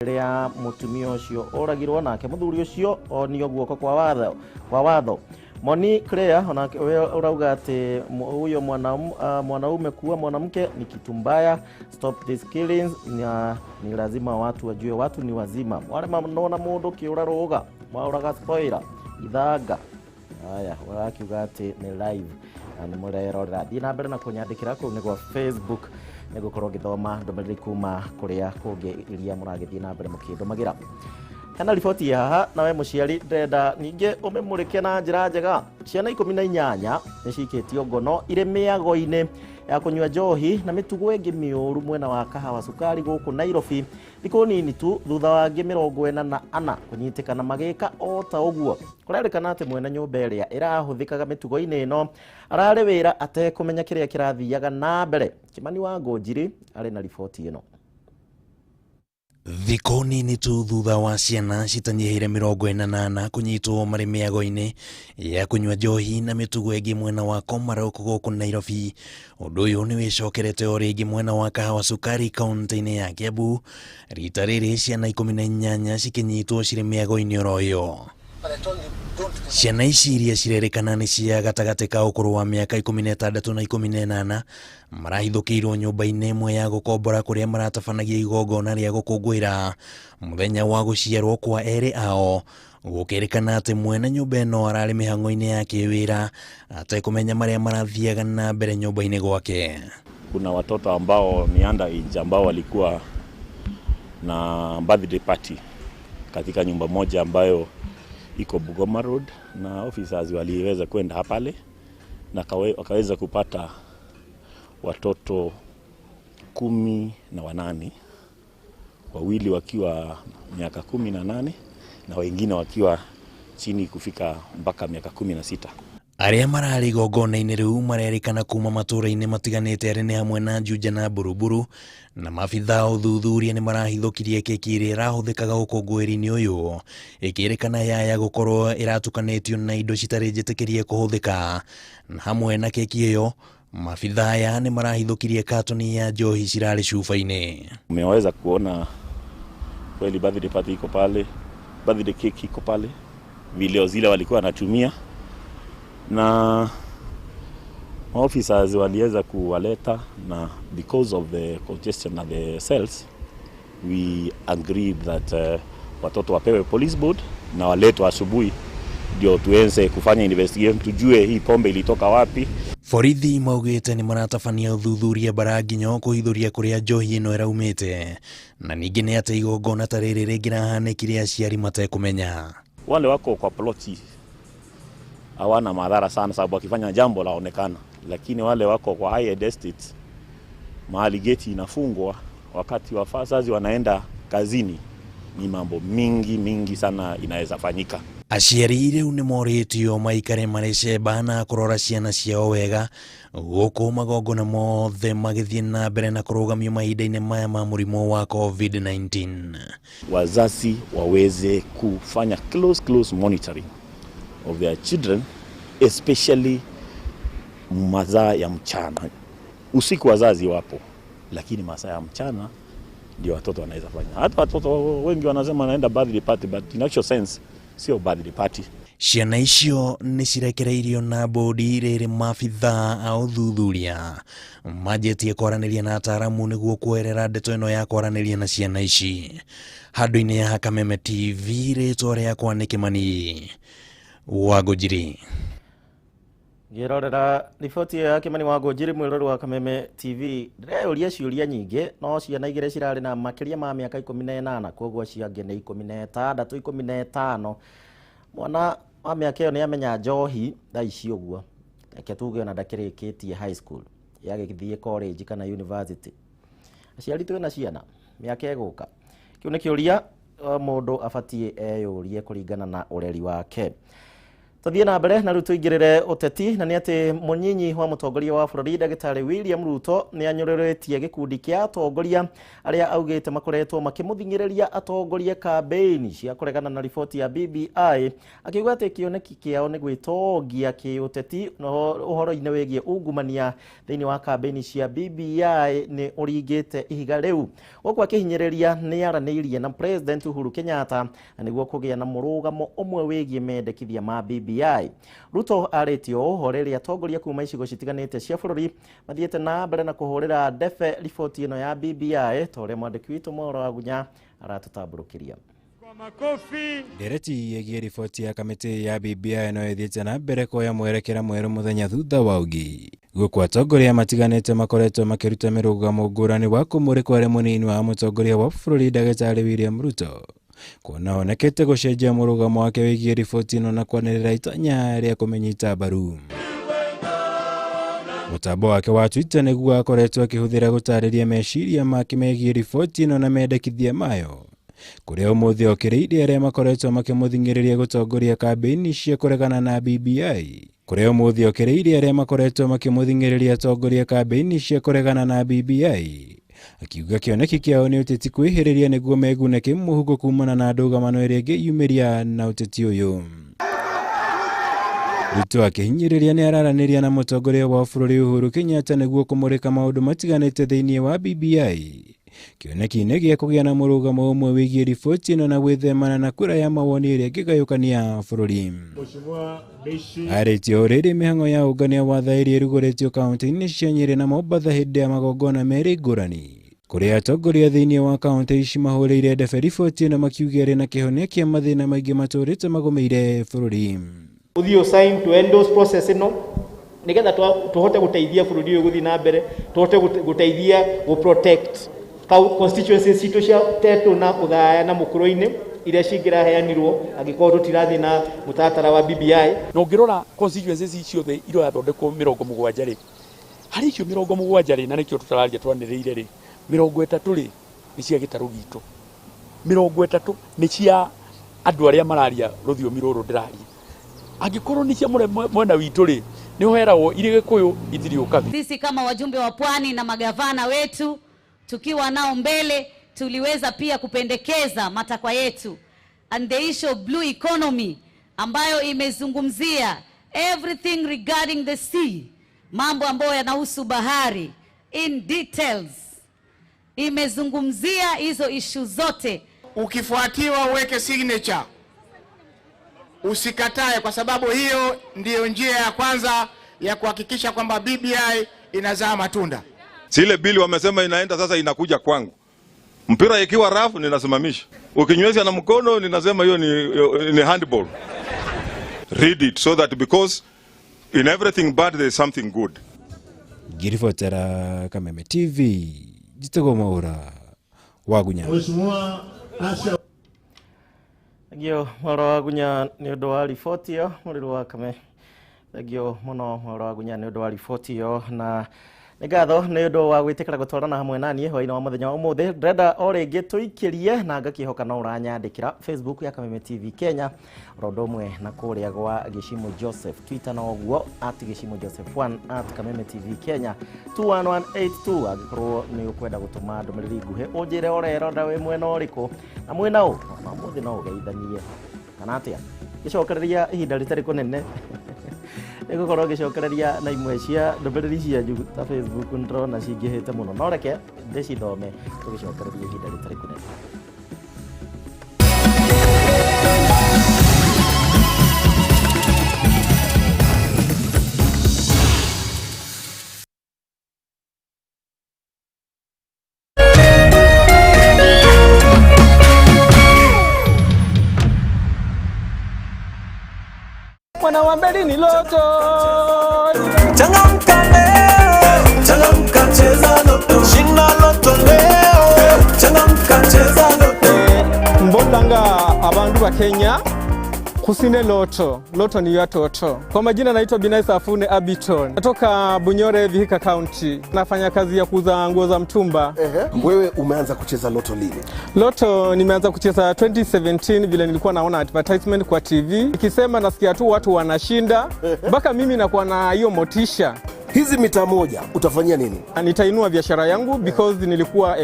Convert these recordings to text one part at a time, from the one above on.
Rĩa mũtumia ũcio ũragirwo nake mũthuri ũcio onio guoko kwa watho. Moni Claire onake we ũrauga atĩ huyo mwanaume kuwa mwanamke ni kitu mbaya. Stop these killings. Ni lazima watu wajue watu ni wazima. Wale manona mũndũ kĩũra rũga mwaũraga spoiler ithanga. Haya, ũrakiuga atĩ nĩ live na nĩ mũrerorera. Thiĩ na mbere na kũnyandĩkĩra kũu nĩgwa Facebook, nĩ gũkorwo ngĩthoma ndũmĩrĩri kuma kũrĩa kũngĩ iria mũragĩthiĩ na mbere mũkĩndũmagĩra. Hena riboti ya haha nawe mũciari ndĩrenda ningĩ ũmĩmũrĩke na njĩra njega. Ciana 18 nĩ cikĩtio ngono irĩ mĩago-inĩ ya kũnyua njohi na mĩtugo ĩngĩ mĩũru mwena wa Kahawa Cukari gũkũ Nairobi, thikũ nini tu thutha wa angĩ 44 kũnyitĩkana magĩka o ta ũguo. Kũrerĩkana atĩ mwene nyũmba ĩrĩa ĩrahũthĩkaga mĩtugo-inĩ ĩno ararĩ wĩra atekũmenya kĩrĩa kĩrathiaga na mbere. Kĩmani wa Ngũnjiri arĩ na riboti ĩno. Thikũ nini tu thutha wa ciana citanyihĩire 44 kũnyitwo marĩ mĩago-inĩ ya kũnyua njohi na mĩtugo ĩngĩ mwena wa Komarok gũkũ Nairobi, ũndũ ũyũ nĩ wĩcokerete o rĩngĩ mwena wa Kahawa Sukari kaunti-inĩ ya Kiambu, rita rĩrĩ ciana 18 cikĩnyitwo cirĩ mĩago-inĩ oro ĩyo. Ciana ici iria cirerĩkana nĩ cia gatagatĩ ka ũkũrũ wa mĩaka 16 na 18 marahithũkĩirwo nyũmba-inĩ ĩmwe ya gũkombora kũrĩa maratabanagia igongona rĩa gũkũngũĩra mũthenya wa gũciarwo kwa erĩ ao. Gũkĩrĩkana atĩ mwene nyũmba ĩno ararĩ mĩhang'o-inĩ ya kĩwĩra atekũmenya marĩa marathiaga na mbere nyũmba-inĩ gwake. Kuna watoto ambao ni underage ambao walikuwa na birthday party katika nyumba moja ambayo iko Bugoma Road, na officers waliweza kwenda pale na wakaweza kupata watoto 18, wawili wakiwa miaka 18 na wengine wakiwa chini kufika mpaka miaka 16. Arĩa mararĩ igongona-inĩ rĩu marerĩkana kuma matũũra-inĩ matiganĩte arĩa nĩ hamwe na Juja na Buruburu, na maabithaa a ũthuthuria nĩ marahithũkirie keki ĩrĩa ĩrahũthĩkaga ũkũngũĩri-inĩ ũyũ, ĩkĩrĩkana yaya gũkorwo ĩratukanĩtio na indo citarĩ njĩtĩkĩrie kũhũthĩka. Na hamwe na keki ĩyo, maabithaa aya nĩ marahithũkirie katoni ya njohi cirarĩ cuba-inĩ. Umeweza kuona kweli birthday party iko pale, birthday cake iko pale, vileo zile walikuwa wanatumia, na officers waliweza kuwaleta, na because of the congestion na the cells, we agreed that watoto wapewe police board na waletwe asubuhi ndio tuenze kufanya investigation, tujue hii pombe ilitoka wapi. Borithi maugĩte nĩ maratabania ũthuthuria Mbaranginyo kũhithũria kũrĩa njohi ĩno ĩraumĩte, na ningĩ nĩ atĩ igongona ta rĩrĩ rĩngĩrahanĩkire aciari matekũmenya. Wale wako kwa ploti hawana madhara sana, sababu wakifanya jambo laonekana, lakini wale wako kwa high end estates mahali geti inafungwa wakati wazazi wanaenda kazini, ni mambo mingi mingi sana inaweza fanyika. Aciari rĩu nĩ morĩtio maikare marĩ cemba na kũrora ciana ciao wega gũkũ magongona mothe magĩthiĩ na mbere na kũrũgamio mahinda-inĩ maya ma mũrimũ wa COVID-19. Wazazi waweze kufanya close close monitoring of their children, especially masaa ya mchana. Usiku wazazi wapo, lakini masaa ya mchana ndio watoto wanaweza fanya. Hata watoto wengi wanasema wanaenda birthday party, but in actual sense sio birthday party. Ciana icio nĩ cirekereirio na bodi rĩrĩ maabithaa a ũthuthuria manjĩtie kwaranĩria na ataaramu nĩguo kweherera ndeto ĩno ya kwaranĩria na ciana ici. Handũ-inĩ ya Kameme TV, rĩtwa rĩakwa nĩ Kĩmani wa Ngũnjiri. Ngĩrorera riboti ĩyo ya Kĩmani wa Ngũnjiri, mwĩrori wa Kameme TV, ndĩreyũria ciũria nyingĩ. No ciana igĩrĩ cirarĩ na makĩria ma mĩaka 18, koguo acio angĩ nĩ 16, 15. Mwana wa mĩaka ĩyo nĩ amenya njohi thaa ici ũguo, reke tuge ona ndakĩrĩkĩtie high school, yagĩthiĩ college kana university. Aciari twĩna ciana mĩaka ĩgũka, kĩu nĩ kĩũria mũndũ abatiĩ eyũrie kũringana na ũreri wake. Tuthiĩ na mbere na rĩu tũingĩrĩre ũteti, na nĩ atĩ mũnyinyi wa mũtongoria wa bũrũri ndagĩtarĩ William Ruto nĩ anyũrũrĩtie gĩkundi kĩa atongoria arĩa augĩte makoretwo makĩmũthing'ĩrĩria atongorie kambĩini cia kũregana na riboti ya BBI, akiuga atĩ kĩoneki kĩao nĩ gwĩtongia kĩũteti ũhoro-inĩ wĩgiĩ ungumania thĩinĩ wa kambĩini cia BBI nĩ ũringĩte ihiga rĩu. Gũkũ akĩhinyĩrĩria nĩ aranĩirie na President Uhuru Kenyatta na nĩguo kũgĩa na mũrũgamo ũmwe wĩgiĩ mendekithia ma BBI. Ruto arĩtie ũũ rĩrĩa atongoria kuma icigo citiganĩte cia bũrũri mathiĩte na mbere na kũhũrĩra ndebe riboti ĩno ya BBI ta ũrĩa mwandĩki witũ Mohoro wa Gunya aratũtambũrũkĩria. Ndereti ĩgiĩ riboti ya kamĩtĩ ya BBI no ĩthiĩte na mbere kuoya mwerekera mwerũ mũthenya thutha wa ũngĩ, gũkũ atongoria matiganĩte makoretwo makĩruta mĩrũgamo ngũrani wa kũmũrĩkwo arĩ mũnini wa mũtongoria wa bũrũri ndagĩtarĩ William Ruto kuona onekete gũcenjia mũrũgamo wake wĩgiĩ riboti ĩno na kwanĩrĩra itanya rĩa kũmĩnyita mbaru. Mũtambo wake wa Twitter nĩguo akoretwo akĩhũthĩra gũtarĩria meciria make megiĩ riboti ĩno na mendekithia mayo, kũrĩa ũmũthĩ okĩrĩirie arĩa makoretwo makĩmũthing'ĩrĩria gũtongoria kambĩini cia kũregana na BBI. Kũrĩa ũmũthĩ okĩrĩirie arĩa makoretwo makĩmũthing'ĩrĩria atongoria kambĩini cia kũregana na BBI, akiuga kĩoneki kĩao nĩ ũteti kwĩhĩrĩria nĩguo megune kĩmũhuko kumana na ndũgamano ĩrĩa ĩngĩyumĩria na ũteti ũyũ. Ruto akĩhinyĩrĩria nĩ araranĩria na mũtongoria wa bũrũri Uhuru Kenyatta nĩguo kũmũrĩka maũndũ matiganĩte thĩinĩ wa BBI, kĩoneki-inĩ gĩa kũgĩa na mũrũgamo ũmwe wĩgiĩ riboti ĩno na gwĩthemana na kura ya mawoni ĩrĩa ĩngĩgayũkania bũrũri. Arĩtie o rĩrĩ mĩhang'o ya ũngania wa thaĩri ĩrugũrĩtio kaunti-inĩ cia Nyĩrĩ na Mombatha hĩndĩ ya magongona merĩ ngũrani, kũrĩa atongoria thĩinĩ wa kaunti ici mahũrĩire ndebe riboti ĩno makiuga ĩrĩ na kĩhonia kĩa mathĩna maingĩ matũrĩte magũmĩire bũrũri. Ũthiĩ ũsign to endorse process ĩno nĩgetha tũhote gũteithia bũrũri ũyũ gũthiĩ na mbere, tũhote gũteithia gũ protect constituencies citũ cia Tetu na Othaya na Mũkũrũ-inĩ iria cingĩraheanirwo angĩkorwo tũtirathiĩ na mũtaratara wa BBI. Na ũngĩrora constituencies ciothe irathondekwo 70 rĩ, harĩ icio 70 rĩ, na nĩkĩo tũtararia twanĩrĩire rĩ, 30 rĩ nĩ cia gĩtarũ gitũ, 30 nĩ cia andũ arĩa mararia rũthiomi rũrũ ndĩraria. Angĩkorwo nĩ cia mwena witũ rĩ, nĩ hoeragwo irĩ Gĩkũyũ itirĩ ũkabi. Sisi kama wajumbe wa Pwani na magavana wetu tukiwa nao mbele tuliweza pia kupendekeza matakwa yetu, and the issue of blue economy ambayo imezungumzia everything regarding the sea, mambo ambayo yanahusu bahari in details, imezungumzia hizo issue zote. Ukifuatiwa uweke signature, usikatae, kwa sababu hiyo ndiyo njia ya kwanza ya kuhakikisha kwamba BBI inazaa matunda. Sile bili wamesema inaenda sasa inakuja kwangu. Mpira ikiwa rafu ninasimamisha. Ukinywesha na mkono ninasema hiyo ni handball. Read it so that because in everything bad there is something good. Girifotera Kameme TV, Jitego Maura, Wagunya. Thengio Mwaura wa Gunya nĩ ũndũ wa riboti ĩyo, mũrĩrũ wa Kame. Thengio mũno Mwaura wa Gunya nĩ ũndũ wa riboti ĩyo, na nĩ ngatho nĩ ũndũ wa gwĩtĩkĩra gũtwarana hamwe naniĩ hwaĩ-inĩ wa mũthenya wa ũmũthĩ. Ndĩrenda o rĩngĩ tũikĩrie na ngakĩhoka no ũranyandĩkĩra Facebook ya Kameme TV Kenya, oro ũndũ ũmwe na kũrĩa gwa Gĩcimo Joseph, Twitter no ũguo @Gĩcimo Joseph 1 @Kameme TV Kenya 21182. Angĩkorwo nĩ ũkwenda gũtũma ndũmĩrĩri nguhĩ ũnjĩre ũrerora wĩ mwena ũrĩkũ na mwena ũ na ũmũthĩ no ũgeithanie kana atĩa. Gĩcokereria ihinda rĩtarĩ kũnene nĩgũkorwo ngĩcokereria na imwe cia ndũmĩrĩri cianyu ta Facebook ndĩrona cingĩhĩte mũno, no reke ndĩcithome tũgĩcokereria ihinda rĩtarĩ kũnene. Mwana wa mbele ni loto. Changamka leo, changamka cheza loto. Shinda loto leo, changamka cheza loto. Mbondanga abandu ba Kenya Kusine Loto, Loto ni watoto. Kwa majina naitwa Binaisa Afune Abiton, natoka Bunyore, Vihiga County. Nafanya kazi ya kuuza nguo za mtumba. Wewe umeanza kucheza loto lini? Loto nimeanza kucheza 2017 vile nilikuwa naona advertisement kwa TV ikisema, nasikia tu watu wanashinda mpaka mimi nakuwa na hiyo motisha. Hizi mita 1 utafanyia nini? Nitainua biashara yangu because nilikuwa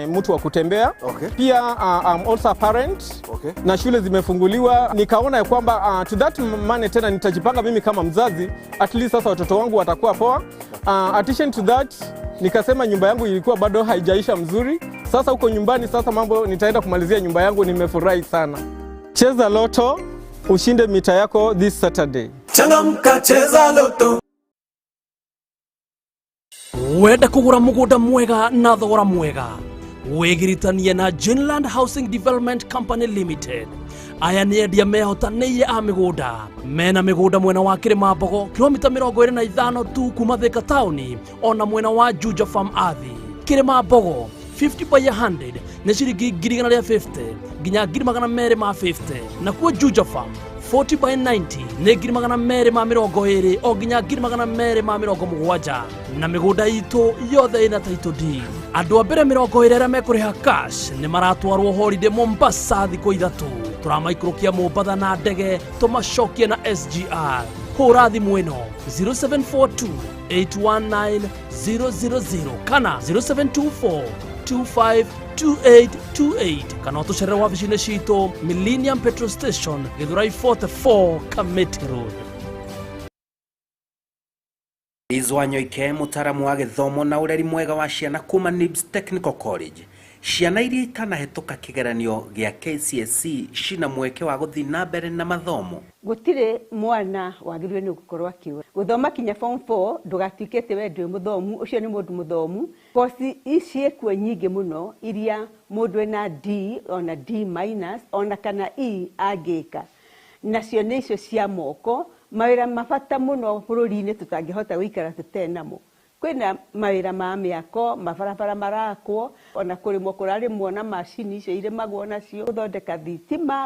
mtu wa kutembea. Pia I'm also a parent na shule zimefunguliwa, nikaona ya kwamba to that money tena nitajipanga mimi kama mzazi, at least sasa watoto wangu watakuwa poa. Addition to that nikasema nyumba yangu ilikuwa bado haijaisha mzuri, sasa huko nyumbani sasa mambo nitaenda kumalizia nyumba yangu. Nimefurahi sana. Cheza Loto ushinde mita yako this Saturday. Changamka, cheza Loto. Wenda kugura mugunda mwega na thogora mwega, wigiritanie na Genland Housing Development Company Limited. Aya nĩ endia mehotanĩire a mĩgũnda mena mĩgũnda mwena wa Kĩrĩma kilomita 25 tu kuma Thika taũni, ona mwena wa Juja Farm Athi. Kĩrĩma Mbogo 50 by 100 nĩ ciringi 150,000 nginya 250,000, nakuo Juja Farm 40 by 90 nĩ 220,000 o nginya 270,000, na mĩgũnda itũ yothe ĩna title deed. Andũ a mbere 20 arĩa mekũrĩha cash nĩ maratwarwo holiday Mombasa thikũ 3. Tũramaikũrũkia Mombatha na ndege, tũmacokie na SGR. Hũra thimũ ĩno 0742 819 000 kana 0724 252828, kana ũtũcerere wabici-inĩ citũ Millennium Petrol Station, Githurai 44, Kamiti Road. Liz Wanyoike, mũtaaramu wa gĩthomo na ũreri mwega wa ciana kuma NIBS Technical College. Ciana iria itanahĩtũka kĩgeranio gĩa KCSE cina mweke wa gũthiĩ na mbere na mathomo? Gũtirĩ mwana wagĩrĩirwo nĩ gũkorwo akĩũra gũthoma kinya form 4. Ndũgatuĩke atĩ we ndwĩ mũthomu, ũcio nĩ mũndũ mũthomu. Koci ciĩkuo nyingĩ mũno iria mũndũ ena D ona D minus ona kana E angĩka nacio, nĩ icio cia moko, mawĩra mabata mũno bũrũri-inĩ tũtangĩhota gũikara tũtarĩ namo. Kwĩna mawĩra ma mĩako, mabarabara marakwo, ona kũrĩmwo kũrarĩmwo na macini icio irĩmagwo nacio, gũthondeka thitima.